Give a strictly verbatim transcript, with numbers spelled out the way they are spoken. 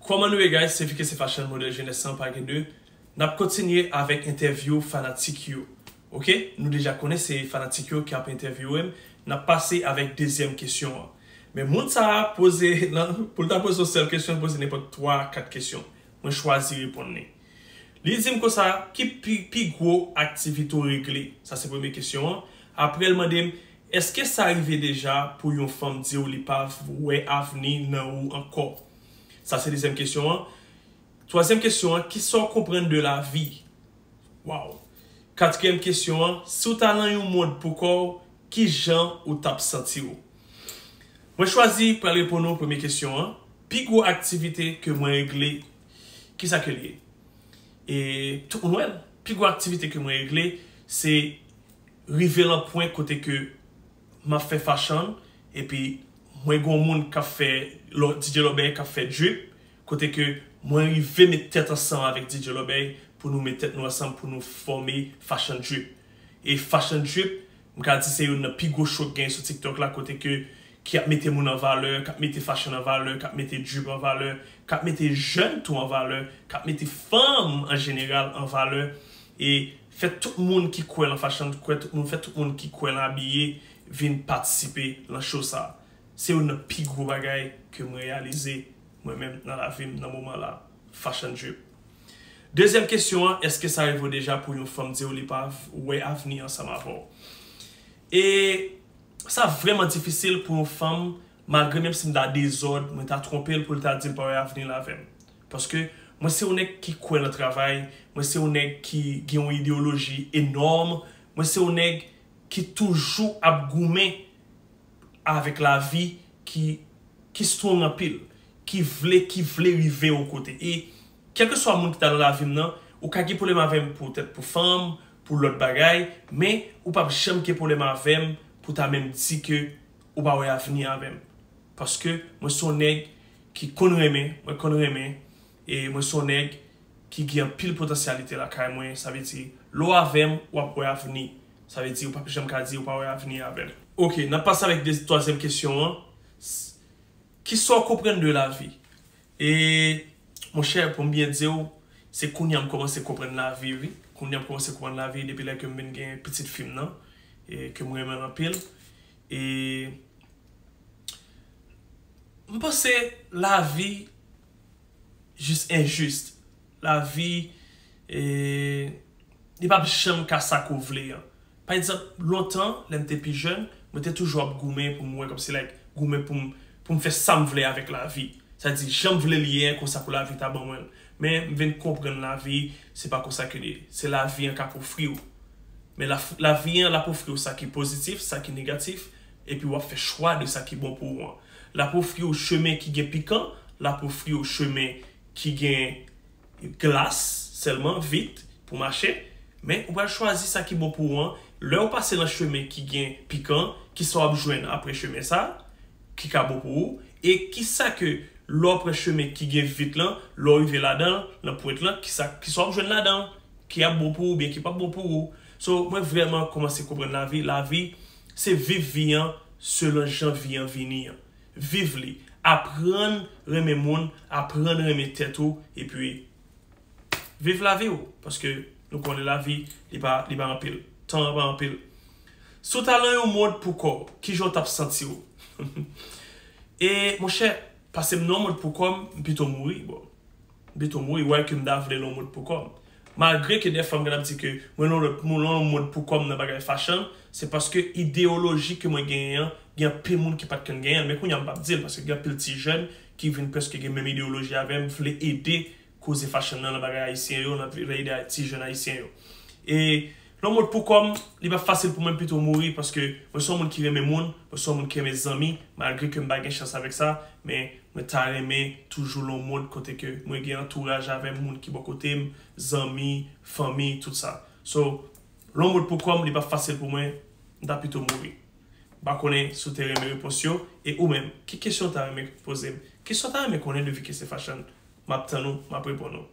Kòman nou ye, guys? Se Vike, se Fashion Model Jeunesse san pa gen de. N ap kontinye avèk entèvyou fanatik yo. Ok? Nou deja konnen se fanatik yo ki ap entèvyouwe m. N ap pase avèk dezyèm kesyon an. Men moun sa a poze, nan, pou l ta poze yon sèl kesyon, l poze nenpòt twa, kat kesyon. Mwen chwazi reponn li. Li di m konsa, ki pi, pi gwo aktivite w regle? Sa se premye kesyon an. Apre, l mande m, èske sa rive deja pou yon fanm di w li pa v-, wè avni nan ou ankò? Sa se dezyèm kesyon an. Twazyèm kesyon an, kisa w konprann de lavi? Waw. Katriyèm kesyon an, si w ta nan yon mond pou kò w, ki jan ou t ap santi w? Mwen chwazi pral reponn ou premye kesyon an. Pi gwo aktivite ke mwen regle, kisa ke l ye? E tout moun wè l. Pi gwo aktivite ke mwen regle, se rive lan pwen kote ke m ap fè fashion, epi mwen gen yon moun k ap fè, lò-, D J Lòbèy k ap fè drip, kote ke mwen rive met tèt ansanm avèk D J Lòbèy pou nou met tèt nou ansanm pou nou fòme Fashion Drip. E Fashion Drip, m ka di se youn nan pi gwo show k genyen sou TikTok la, kote ke, ki ap mete moun an valè, k ap mete fashion an valè, k ap mete drip an valè, k ap mete jèn tou an valè, k ap mete fanm an jeneral an valè, e fè tout moun ki kwè lan fashion, kwè tout moun, fè tout moun ki kwè lan abiye vin patisipe lan show sa. Se youn nan pi gwo bagay ke m reyalize mwen menm nan lavi m nan moman la. Fashion Drip. Dezyèm kesyon an, èske sa rive w deja pou yon fanm di w li pa v-, wè avni ansanm avè w? E sa vrèman difisil pou yon fanm, malgre menm si m ta dezòd, mwen ta twonpe l pou l ta di l pa wè avni l avè m. Paske mwen se yon nèg ki kwè nan travay, mwen se yon nèg ki gen yon ideyoloji enòm, mwen se yon nèg ki toujou ap goumen avèk lavi ki, ki strong anpil, ki vle, ki vle rive yon kote. E kèlkeswa moun ki ta nan lavi m nan, ou ka gen pwoblèm avè m poutèt pou fanm, pou lòt bagay, men ou p ap janm gen pwoblèm avè m pou ta menm di ke ou pa wè avni avè m. Paske mwen se yon nèg ki konn renmen, mwen konn renmen, e mwen se yon nèg ki gen anpil potansyalite lakay mwen. Sa vle di, lè w avè m, w ap wè avni. Sa vle di, ou p ap janm ka di ou pa wè avni avè m. Ok, n ap pase avèk de, twazyèm kesyon an. S-, kisa w konprann de lavi? E, monchè, pou m byen di w, se kounye a m kòmanse konprann lavi, wi. Kounye a m kòmanse konprann lavi depi lè ke m vin gen pitit fi m nan, e ke m renmen l anpil. E m panse lavi jis enjis. Lavi, e, li p ap janm ka sa ke w vle an. Pa egzanp, lontan, lè m te pi jèn, mwen te toujou ap goumen pou m wè kòmsi, like, goumen pou m, pou m fè sa m vle avèk lavi. Sa di, jan m vle l ye a, konsa pou lavi ta ban mwen l. Men m vin konprann lavi, se pa konsa ke l ye. Se lavi an k ap ofri w. Men la, lavi an, l ap ofri w sa ki pozitif, sa ki negatif, epi w ap fè chwa de sa ki bon pou ou an. L ap ofri w chemen ki gen pikan, l ap ofri w chemen ki gen glas sèlman, vit, pou mache, men ou pral chwazi sa ki bon pou ou an. Lè w pase nan chemen ki gen pikan, kisa w ap jwenn apre chemen sa, ki ka bon pou ou, e kisa ke lè w pran chemen ki gen vit lan, lè w rive ladan l, nan pwent lan, kisa, kisa w ap jwenn ladan l, ki ap bon pou ou oubyen ki p ap bon pou ou. So, mwen vrèman kòmanse konprann lavi. Lavi, se viv vi an selon jan vi an vini an. Viv li. Aprann renmen moun, aprann renmen tèt ou, epi viv lavi w. Paske nou konnen lavi, li pa, li pa anpil. Tan an pa anpil. Si w ta lan yon mond pou kò w, kijan w t ap santi w? E, monchè, pase m nan yon mond pou kò m, m pito mouri, bro. M pito mouri, why ke m ta vle lan yon mond pou kò m? Malgre ke dèfwa m konn ap di ke mwen lan yon lòt, mwen lan yon mond pou kò m nan bagay fashion, se paske ideyoloji ke mwen genyen an, gen anpil moun ki pa t konn genyen l, men kounye a m p ap di l, paske gen anpil ti jèn ki vin prèske gen menm ideyoloji avè m, vle ede koze fashion nan, nan bagay ayisyen yo, nan vle ede ti jèn ayisyen yo. E lan yon mond pou kò m, li p ap fasil pou mwen, m pito mouri, paske mwen se yon moun ki renmen moun, mwen se yon moun ki renmen zanmi, malgre ke m pa gen chans avèk sa, men mwen ta renmen toujou lan yon mond kote ke mwen gen antouraj avè m, moun ki bò kote m, zanmi, fanmi, tout sa. So, lan yon mond pou kò m, li p ap fasil pou mwen, m ta pito mouri. M pa konnen si w te renmen repons yo, e ou menm, ki kesyon w ta renmen poze m? Kesyon w ta renmen konnen de Vike se Fashion? M ap tann ou, m ap reponn ou.